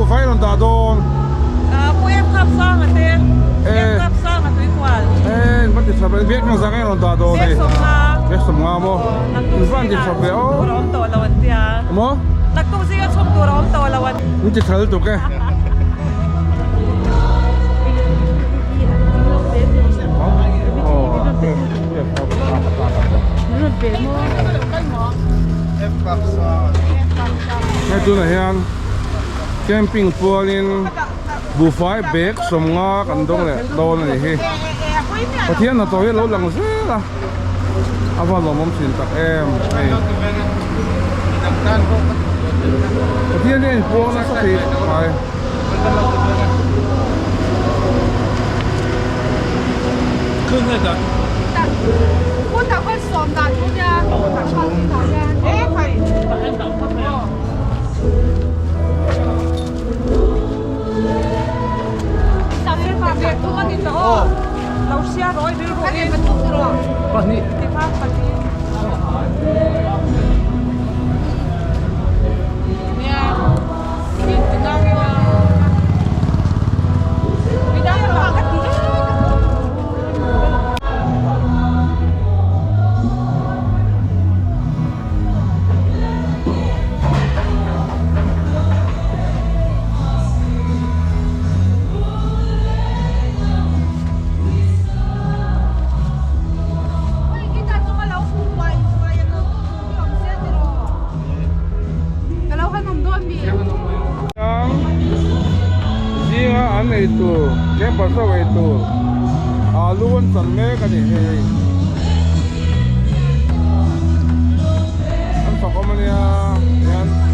Buhfai rawn dah dawn? Pu F Kap Sanga te, F Kap Sanga Tuikual. E in va ti tha ve, bag engzah nge rawn dah dawn hei? Bag sawmnga. Bag sawmnga maw? In va an ti tha ve aw. Naktuk zingah chhung tur a awm tawh lo an tia. Maw? Naktuk zingah chhung tur a awm tawh lo an. In ti tha lutuk e. Hei tunah hian camping pualin buhfai bag sawmnga kan dawng leh dawn a ni hi. Pathian hnathawh hi a lo lang zel a, a va lawmawm thin tak em hei. Pathian hi a inpuang nasa thei khawp mai. Zinga an ei tur campers ho ei tur alu an chan mek a ni hei an fak awm a nia hian.